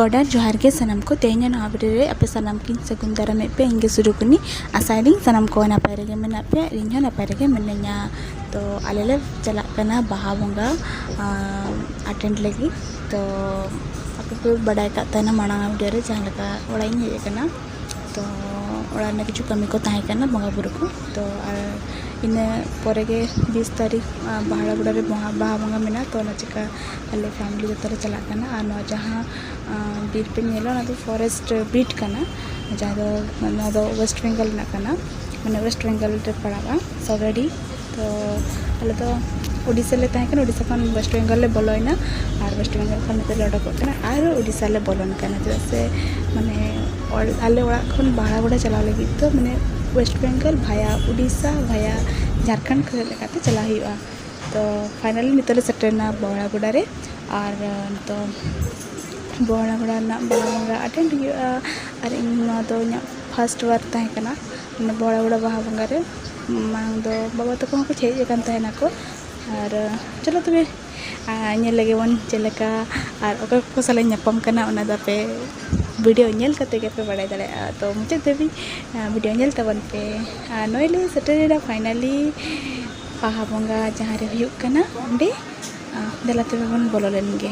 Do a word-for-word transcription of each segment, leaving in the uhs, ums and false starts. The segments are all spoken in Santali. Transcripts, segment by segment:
ᱚᱰᱟᱨ ᱡᱚᱦᱟᱨ ᱜᱮ ᱥᱟᱱᱟᱢ ᱠᱚ᱾ ᱛᱮᱦᱮᱧ ᱱᱚᱣᱟ ᱵᱷᱤᱰᱤᱭᱳ ᱨᱮ ᱟᱯᱮ ᱥᱟᱱᱟᱢ ᱠᱤᱱ ᱥᱟᱹᱜᱩᱱ ᱫᱟᱨᱟᱢᱮᱫ ᱯᱮ᱾ ᱤᱧ ᱜᱮ ᱥᱩᱨᱩᱠᱩᱱᱤ᱾ ᱟᱥᱟᱭᱮᱫᱟᱹᱧ ᱥᱟᱱᱟᱢ ᱠᱚ ᱱᱟᱯᱟᱭ ᱨᱮᱜᱮ ᱢᱮᱱᱟᱜ ᱯᱮᱭᱟ, ᱤᱧ ᱦᱚᱸ ᱱᱟᱯᱟᱭ ᱨᱮᱜᱮ ᱢᱤᱱᱟᱹᱧᱟ᱾ ᱛᱚ ᱟᱞᱮ ᱞᱮ ᱪᱟᱞᱟᱜ ᱠᱟᱱᱟ ᱵᱟᱦᱟ ᱵᱚᱸᱜᱟ ᱟᱴᱮᱱᱰ ᱞᱟᱹᱜᱤᱫ᱾ ᱛᱚ ᱟᱯᱮ ᱯᱮ ᱵᱟᱰᱟᱭ ᱠᱟᱜ ᱛᱟᱦᱮᱱᱟ ᱢᱟᱲᱟᱝ ᱵᱷᱤᱰᱤᱭᱳ ᱨᱮ ᱡᱟᱦᱟᱸ ᱞᱮᱠᱟ ᱚᱲᱟᱜ ᱤᱧ ᱦᱮᱡ ᱟᱠᱟᱱᱟ᱾ ᱛᱚ ᱚᱲᱟᱜ ᱨᱮᱱᱟᱜ ᱠᱤᱪᱷᱩ ᱠᱟᱹᱢᱤ ᱠᱚ ᱛᱟᱦᱮᱸ ᱠᱟᱱᱟ ᱵᱚᱸᱜᱟ ᱵᱩᱨᱩ ᱠᱚ᱾ ᱛᱚ ᱟᱨ ᱤᱱᱟᱹ ᱯᱚᱨᱮ ᱜᱮ ᱵᱤᱥ ᱛᱟᱹᱨᱤᱠᱷ ᱵᱟᱦᱟᱲᱟᱜᱚᱲᱟ ᱨᱮ ᱵᱟᱦᱟ ᱵᱟᱦᱟ ᱵᱚᱸᱜᱟ ᱢᱮᱱᱟᱜᱼᱟ᱾ ᱛᱚ ᱚᱱᱟ ᱪᱤᱠᱟ ᱟᱞᱮ ᱯᱷᱮᱢᱤᱞᱤ ᱡᱚᱛᱚ ᱞᱮ ᱪᱟᱞᱟᱜ ᱠᱟᱱᱟ᱾ ᱟᱨ ᱱᱚᱣᱟ ᱡᱟᱦᱟᱸ ᱵᱤᱨ ᱯᱮ ᱧᱮᱞᱟ, ᱚᱱᱟ ᱫᱚ ᱯᱷᱚᱨᱮᱥᱴ ᱵᱤᱨ ᱠᱟᱱᱟ, ᱡᱟᱦᱟᱸ ᱫᱚ ᱱᱚᱣᱟ ᱫᱚ ᱳᱭᱮᱥᱴ ᱵᱮᱝᱜᱚᱞ ᱨᱮᱱᱟᱜ ᱠᱟᱱᱟ, ᱢᱟᱱᱮ ᱳᱭᱮᱥᱴ ᱵᱮᱝᱜᱚᱞ ᱨᱮ ᱯᱟᱲᱟᱜᱼᱟ ᱥᱚᱜᱟᱰᱤ᱾ ᱛᱚ ᱟᱞᱮ ᱫᱚ ᱳᱰᱤᱥᱟ ᱞᱮ ᱛᱟᱦᱮᱸ ᱠᱟᱱᱟ, ᱳᱰᱤᱥᱟ ᱠᱷᱚᱱ ᱳᱭᱮᱥᱴ ᱵᱮᱝᱜᱚᱞ ᱞᱮ ᱵᱚᱞᱚᱭᱮᱱᱟ᱾ ᱟᱨ ᱳᱭᱮᱥᱴ ᱵᱮᱝᱜᱚᱞ ᱠᱷᱚᱱ ᱱᱤᱛᱚᱜ ᱞᱮ ᱚᱰᱚᱠᱚᱜ ᱠᱟᱱᱟ ᱟᱨ ᱳᱰᱤᱥᱟ ᱞᱮ ᱵᱚᱞᱚᱱ ᱠᱟᱱᱟ, ᱪᱮᱫᱟᱜ ᱥᱮ ᱢᱟᱱᱮ ᱚᱲ- ᱟᱞᱮ ᱚᱲᱟᱜ ᱠᱷᱚᱱ ᱵᱟᱦᱟᱲᱟᱜᱚᱲᱟ ᱪᱟᱞᱟᱣ ᱞᱟᱹᱜᱤᱫ ᱫᱚ ᱢᱟᱱᱮ ᱳᱭᱮᱥᱴ ᱵᱮᱝᱜᱚᱞ ᱵᱷᱟᱭᱟ ᱳᱰᱤᱥᱟ ᱵᱷᱟᱭᱟ ᱡᱷᱟᱲᱠᱷᱚᱸᱰ ᱠᱚᱨᱮ ᱞᱮᱠᱟᱛᱮ ᱪᱟᱞᱟᱣ ᱦᱩᱭᱩᱜᱼᱟ᱾ ᱛᱚ ᱯᱷᱟᱭᱱᱟᱞᱤ ᱱᱤᱛᱚᱜ ᱞᱮ ᱥᱮᱴᱮᱨᱮᱱᱟ ᱵᱚᱦᱲᱟᱜᱚᱲᱟ ᱨᱮ᱾ ᱟᱨ ᱱᱤᱛᱚᱜ ᱵᱚᱦᱲᱟᱜᱚᱲᱟ ᱨᱮᱱᱟᱜ ᱵᱟᱦᱟ ᱵᱚᱸᱜᱟ ᱟᱴᱮᱱᱰ ᱦᱩᱭᱩᱜᱼᱟ᱾ ᱟᱨ ᱤᱧ ᱱᱚᱣᱟ ᱫᱚ ᱤᱧᱟᱹᱜ ᱯᱷᱟᱥᱴ ᱵᱟᱨ ᱛᱟᱦᱮᱸ ᱠᱟᱱᱟ, ᱢᱟᱱᱮ ᱵᱚᱦᱲᱟᱜᱚᱲᱟ ᱵᱟᱦᱟ ᱵᱚᱸᱜᱟ ᱨᱮ᱾ ᱢᱟᱲᱟᱝ ᱫᱚ ᱵᱟᱵᱟ ᱛᱟᱠᱚ ᱦᱚᱸᱠᱚ ᱦᱮᱡ ᱟᱠᱟᱱ ᱛᱟᱦᱮᱱᱟᱠᱚ᱾ ᱟᱨ ᱪᱚᱞᱚ ᱛᱚᱵᱮ ᱟᱨ ᱧᱮᱞ ᱞᱮᱜᱮ ᱵᱚᱱ ᱪᱮᱫ ᱞᱮᱠᱟ ᱟᱨ ᱚᱠᱚᱭ ᱠᱚ ᱥᱟᱞᱟᱜ ᱤᱧ ᱧᱟᱯᱟᱢ ᱠᱟᱱᱟ, ᱚᱱᱟ ᱫᱚ ᱟᱯᱮ ᱵᱷᱤᱰᱤᱭᱳ ᱧᱮᱞ ᱠᱟᱛᱮ ᱜᱮᱯᱮ ᱵᱟᱲᱟᱭ ᱫᱟᱲᱮᱭᱟᱜᱼᱟ᱾ ᱛᱚ ᱢᱩᱪᱟᱹᱫ ᱫᱷᱟᱹᱵᱤᱡ ᱵᱷᱤᱰᱤᱭᱳ ᱧᱮᱞ ᱛᱟᱵᱚᱱ ᱯᱮ᱾ ᱟᱨ ᱱᱚᱜᱼᱚᱭ ᱞᱮ ᱥᱮᱴᱮᱨᱮᱱᱟ ᱯᱷᱟᱭᱱᱟᱞᱤ ᱵᱟᱦᱟ ᱵᱚᱸᱜᱟ ᱡᱟᱦᱟᱸ ᱨᱮ ᱦᱩᱭᱩᱜ ᱠᱟᱱᱟ ᱚᱸᱰᱮ᱾ ᱟᱨ ᱫᱮᱞᱟ ᱛᱚᱵᱮ ᱵᱚᱱ ᱵᱚᱞᱚ ᱞᱮᱱ ᱜᱮ᱾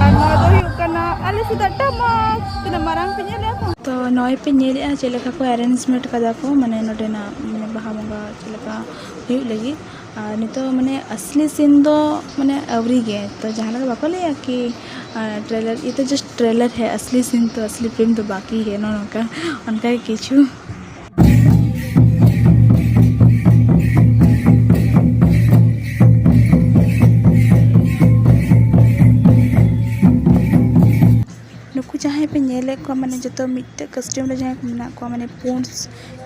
ᱟᱨ ᱱᱚᱣᱟ ᱫᱚ ᱦᱩᱭᱩᱜ ᱠᱟᱱᱟ ᱟᱞᱮ ᱥᱮᱫᱟᱜ ᱴᱟᱢᱟᱠ᱾ ᱛᱤᱱᱟᱹᱜ ᱢᱟᱨᱟᱝ ᱯᱮ ᱧᱮᱞᱮᱜᱼᱟ ᱛᱚ? ᱛᱚ ᱱᱚᱜᱼᱚᱭ ᱯᱮ ᱧᱮᱞᱮᱜᱼᱟ ᱪᱮᱫ ᱞᱮᱠᱟ ᱠᱚ ᱮᱨᱮᱧᱡᱽᱢᱮᱱᱴ ᱠᱟᱫᱟ ᱠᱚ, ᱢᱟᱱᱮ ᱱᱚᱰᱮᱱᱟᱜ ᱢᱟᱱᱮ ᱵᱟᱦᱟ ᱵᱚᱸᱜᱟ ᱪᱮᱫ ᱞᱮᱠᱟ ᱦᱩᱭᱩᱜ ᱞᱟᱹᱜᱤᱫ᱾ ᱟᱨ ᱱᱤᱛᱚᱜ ᱢᱟᱱᱮ ᱟᱥᱞᱤ ᱥᱤᱱ ᱫᱚ ᱢᱟᱱᱮ ᱟᱹᱣᱨᱤ ᱜᱮ᱾ ᱛᱚ ᱡᱟᱦᱟᱸ ᱞᱮᱠᱟ ᱵᱟᱠᱚ ᱞᱟᱹᱭᱟ ᱠᱤ ᱴᱨᱮᱞᱟᱨ, ᱤᱭᱟᱹ ᱛᱚ ᱡᱟᱥᱴ ᱴᱨᱮᱞᱟᱨ ᱦᱮ, ᱟᱥᱞᱤ ᱥᱤᱱ ᱛᱚ ᱟᱥᱞᱤ ᱯᱨᱮᱢ ᱫᱚ ᱵᱟᱠᱤ ᱦᱮ, ᱱᱚᱜᱼᱚ ᱱᱚᱝᱠᱟ, ᱚᱱᱠᱟ ᱜᱮ ᱠᱤᱪᱷᱩ᱾ ᱱᱩᱠᱩ ᱡᱟᱦᱟᱸᱭ ᱯᱮ ᱧᱮᱞᱮᱫ ᱠᱚᱣᱟ, ᱢᱟᱱᱮ ᱡᱚᱛᱚ ᱢᱤᱫᱴᱮᱡ ᱠᱟᱥᱴᱤᱭᱩᱢ ᱨᱮ ᱡᱟᱦᱟᱸᱭ ᱠᱚ ᱢᱮᱱᱟᱜ ᱠᱚᱣᱟ, ᱢᱟᱱᱮ ᱯᱩᱸᱰ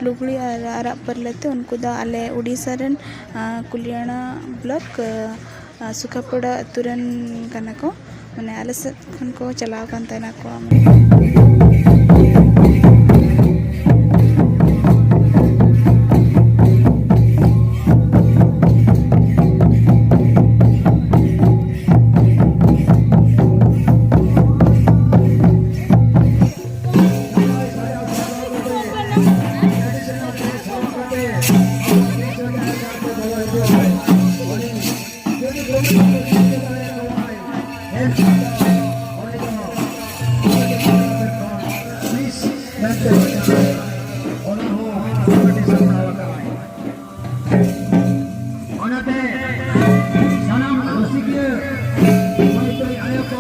ᱞᱩᱜᱽᱲᱤ ᱟᱨ ᱟᱨᱟᱜ ᱯᱟᱹᱨᱞᱟᱹ ᱛᱮ, ᱩᱱᱠᱩ ᱫᱚ ᱟᱞᱮ ᱳᱰᱤᱥᱟ ᱨᱮᱱ, ᱟᱸ, ᱠᱩᱞᱤᱭᱟᱱᱟ ᱵᱞᱚᱠ, ᱟᱸ, ᱥᱩᱠᱷᱟᱯᱟᱲᱟ ᱟᱹᱛᱩ ᱨᱮᱱ ᱠᱟᱱᱟ ᱠᱚ᱾ ᱢᱟᱱᱮ ᱟᱞᱮ ᱥᱮᱫ ᱠᱷᱚᱱ ᱠᱚ ᱪᱟᱞᱟᱣ ᱟᱠᱟᱱ ᱛᱟᱦᱮᱱᱟ ᱠᱚ᱾ ᱚᱱᱟᱛᱮ ᱥᱟᱱᱟᱢ ᱨᱩᱥᱤᱠᱤᱭᱟᱹ ᱢᱟᱹᱭ ᱛᱟᱹᱭ ᱟᱭᱳ ᱠᱚ,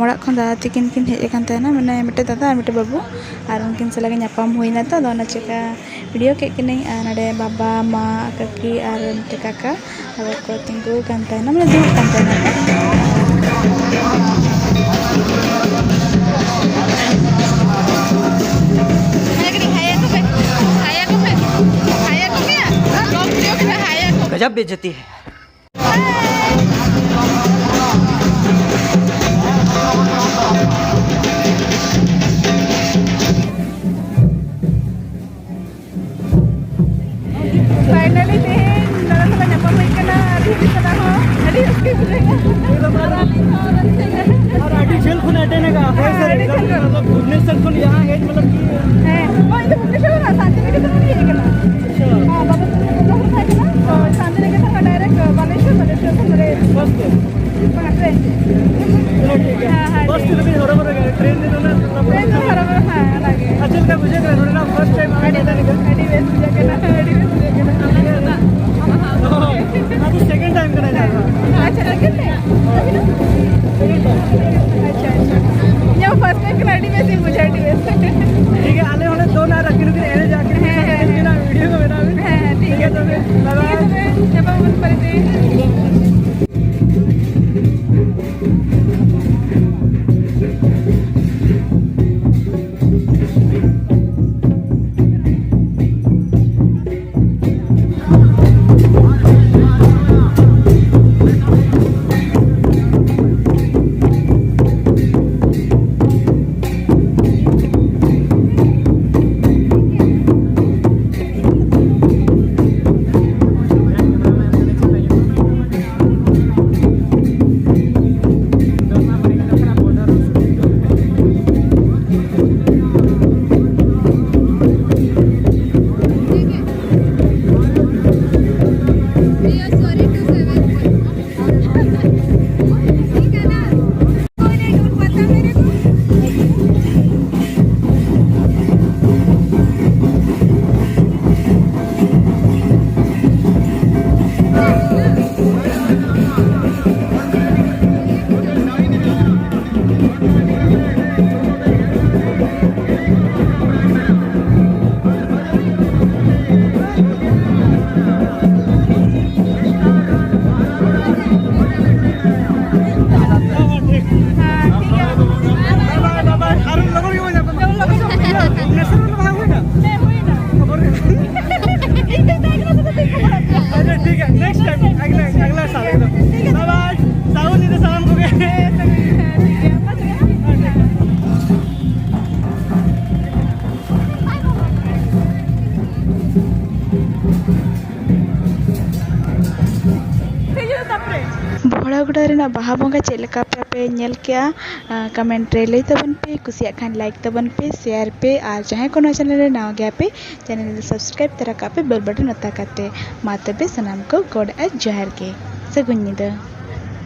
ᱚᱲᱟᱜ ᱠᱷᱚᱱ ᱫᱟᱫᱟ ᱛᱟᱹᱠᱤᱱ ᱠᱤᱱ ᱦᱮᱡ ᱟᱠᱟᱱ ᱛᱟᱦᱮᱱᱟ, ᱢᱟᱱᱮ ᱢᱤᱫᱴᱮᱡ ᱫᱟᱫᱟ ᱟᱨ ᱢᱤᱫᱴᱮᱡ ᱵᱟᱹᱵᱩ, ᱟᱨ ᱩᱱᱠᱤᱱ ᱥᱟᱞᱟᱜ ᱜᱮ ᱧᱟᱯᱟᱢ ᱦᱩᱭᱱᱟ᱾ ᱛᱚ ᱟᱫᱚ ᱚᱱᱟ ᱪᱮᱠᱟ ᱵᱷᱤᱰᱤᱭᱳ ᱠᱮᱫ ᱠᱤᱱᱟᱹᱧ᱾ ᱟᱨ ᱱᱚᱰᱮ ᱵᱟᱵᱟ, ᱢᱟ, ᱠᱟᱹᱠᱤ ᱟᱨ ᱢᱤᱫᱴᱮᱡ ᱠᱟᱠᱟ ᱟᱫᱚ ᱠᱚ ᱛᱤᱸᱜᱩ ᱟᱠᱟᱱ ᱛᱟᱦᱮᱱᱟ, ᱢᱟᱱᱮ ᱫᱩᱲᱩᱵ ᱠᱟᱱ ᱛᱟᱦᱮᱱᱟ ᱠᱚ᱾ ᱜᱟᱡᱟᱵ ᱵᱮᱡᱽᱡᱚᱛᱤ ᱦᱮ᱾ ᱯᱷᱟᱭᱱᱟᱞᱤ ᱛᱮᱦᱮᱧ ᱫᱟᱫᱟ ᱥᱟᱞᱟᱜ ᱧᱟᱯᱟᱢ ᱦᱩᱭ ᱠᱟᱱᱟ, ᱟᱹᱰᱤ ᱨᱟᱹᱥᱠᱟᱹ ᱥᱟᱞᱟᱜ ᱦᱚᱸ, ᱟᱹᱰᱤ ᱨᱟᱹᱥᱠᱟᱹ ᱵᱩᱡᱷᱟᱹᱣ ᱮᱱᱟ᱾ ᱟᱨ ᱟᱹᱰᱤ ᱡᱷᱟᱹᱞ ᱠᱷᱚᱱ ᱮᱴᱮᱱ ᱟᱠᱟᱫ ᱦᱳᱭ ᱥᱮ, ᱦᱮᱸ, ᱟᱹᱰᱤ ᱡᱷᱟᱹᱞ ᱠᱷᱚᱱ᱾ ᱢᱚᱛᱞᱚᱵ ᱵᱷᱩᱵᱽᱱᱮᱥᱚᱨ ᱠᱷᱚᱱ ᱭᱟᱦᱟᱸ ᱦᱮᱡ ᱢᱚᱛᱞᱚᱵ ᱠᱤ ᱦᱮᱸ, ᱦᱳᱭ, ᱤᱧ ᱫᱚ ᱵᱷᱩᱵᱽᱱᱮᱥᱚᱨ ᱠᱷᱚᱱᱟᱜ ᱥᱟᱱᱛᱤᱱᱤᱠᱮᱛᱚᱱ ᱠᱷᱚᱱᱤᱧ ᱦᱮᱡ ᱟᱠᱟᱱᱟ᱾ ᱟᱪᱪᱷᱟ᱾ ᱦᱮᱸ, ᱵᱟᱵᱟ ᱛᱟᱠᱚ ᱫᱚ ᱵᱷᱩᱵᱽᱱᱮᱥᱚᱨ ᱛᱟᱦᱮᱸ ᱠᱟᱱᱟ, ᱛᱚ ᱥᱟᱱᱛᱤᱱᱤᱠᱮᱛᱚᱱ ᱠᱷᱚᱱ ᱰᱟᱭᱨᱮᱠᱴ ᱵᱟᱞᱮᱥᱚᱨ, ᱵᱟᱞᱮᱥᱚᱨ ᱠᱷᱚᱱ ᱱᱚᱰᱮ ᱵᱟᱥ ᱛᱮ? ᱵᱟᱝ, ᱴᱨᱮᱱ ᱛᱮ᱾ ᱪᱚᱞᱚ ᱴᱷᱤᱠ ᱜᱮᱭᱟ᱾ ᱦᱮᱸ, ᱦᱮᱸ, ᱵᱟᱥ ᱴᱷᱤᱠ᱾ ᱛᱮᱫᱚ ᱠᱟᱹᱡ ᱦᱚᱨᱚᱵᱚᱨᱚ ᱜᱮᱭᱟ, ᱴᱨᱮᱱ ᱛᱮᱫᱚ ᱩᱱᱟᱹᱜ ᱴᱨᱮᱱ ᱫᱚ ᱦᱚᱨᱚᱵᱚᱨᱚ, ᱦᱮᱸ, ᱚᱱᱟᱜᱮ᱾ ᱟᱨ ᱪᱮᱫ ᱞᱮᱠᱟ ᱵᱩᱡᱷᱟᱹᱜ ᱠᱟᱱᱟ ᱱᱚᱰᱮᱱᱟᱜ ᱯᱷᱟᱨᱥᱴ ᱴᱟᱭᱤᱢ ᱟᱹᱰᱤ ᱟᱹᱰᱤ ᱵᱮᱥ ᱵᱩᱡᱷᱟᱹᱜ ᱠᱟᱱᱟ, ᱟᱹᱰᱤ ᱵᱮᱥ ᱵᱩᱡᱷᱟᱹᱜ ᱠᱟᱱᱟ᱾ ᱟᱫᱚ ᱥᱮᱠᱮᱱᱰ ᱴᱟᱭᱤᱢ ᱠᱟᱱᱟ ᱡᱟᱦᱟᱸ᱾ ᱟᱪᱪᱷᱟ, ᱥᱮᱠᱮᱱᱰ ᱴᱟᱭᱤᱢ? Second time. ᱟᱪᱪᱷᱟ, ᱟᱪᱪᱷᱟ᱾ ᱤᱧᱟᱹᱜ ᱯᱷᱟᱨᱥᱴ ᱴᱟᱭᱤᱢ ᱠᱟᱱᱟ, ᱟᱹᱰᱤ ᱵᱮᱥ ᱤᱧ ᱵᱩᱡᱷᱟᱹᱣᱟ, ᱟᱹᱰᱤ ᱵᱮᱥ᱾ ᱴᱷᱤᱠ ᱜᱮᱭᱟ, ᱟᱞᱮ ᱚᱸᱰᱮ ᱫᱚᱱ ᱟᱨ ᱟᱹᱠᱤᱱ ᱦᱚᱸᱠᱤᱱ ᱮᱱᱮᱡᱟ, ᱟᱹᱠᱤᱱ ᱦᱮᱸ, ᱦᱮᱸ, ᱦᱮᱸ᱾ ᱩᱱᱠᱤᱱᱟᱜ ᱵᱷᱤᱰᱤᱭᱳ ᱠᱚ ᱵᱮᱱᱟᱣ ᱵᱤᱱ᱾ ᱦᱮᱸ, ᱦᱮᱸ, ᱴᱷᱤᱠ ᱴᱷᱤᱠ ᱜᱮᱭᱟ ᱜᱮᱭᱟ᱾ ᱛᱚᱵᱮ, ᱴᱷᱤᱠ ᱜᱮᱭᱟ ᱵᱟᱭ ᱛᱚᱵᱮ, ᱵᱟᱭ᱾ ᱧᱟᱯᱟᱢ ᱟᱵᱚᱱ ᱯᱚᱨᱮᱛᱮ᱾ ᱵᱷᱚᱲᱟᱜᱚᱲᱟ ᱨᱮᱱᱟᱜ ᱵᱟᱦᱟ ᱵᱚᱸᱜᱟ ᱪᱮᱫ ᱞᱮᱠᱟ ᱯᱮ ᱧᱮᱞ ᱠᱮᱜᱼᱟ? ᱠᱚᱢᱮᱱᱴ ᱨᱮ ᱞᱟᱹᱭ ᱛᱟᱵᱚᱱ ᱯᱮ, ᱠᱩᱥᱤᱭᱟᱜ ᱠᱷᱟᱱ ᱞᱟᱭᱤᱠ ᱛᱟᱵᱚᱱ ᱯᱮ, ᱥᱮᱭᱟᱨ ᱯᱮ, ᱟᱨ ᱡᱟᱦᱟᱸᱭ ᱠᱚ ᱱᱚᱣᱟ ᱪᱮᱱᱮᱞ ᱨᱮ ᱱᱟᱣᱟ ᱜᱮᱭᱟ ᱯᱮ, ᱪᱮᱱᱮᱞ ᱨᱮ ᱥᱟᱵᱥᱠᱨᱟᱭᱤᱵ ᱛᱚᱨᱟ ᱠᱟᱜ ᱯᱮ ᱵᱮᱞ ᱵᱟᱴᱚᱱ ᱚᱛᱟ ᱠᱟᱛᱮ᱾ ᱢᱟ ᱛᱚᱵᱮ ᱥᱟᱱᱟᱢ ᱠᱚ ᱜᱚᱰ ᱟᱨ ᱡᱚᱦᱟᱨ ᱜᱮ, ᱥᱟᱹᱜᱩᱱ ᱧᱤᱫᱟᱹ᱾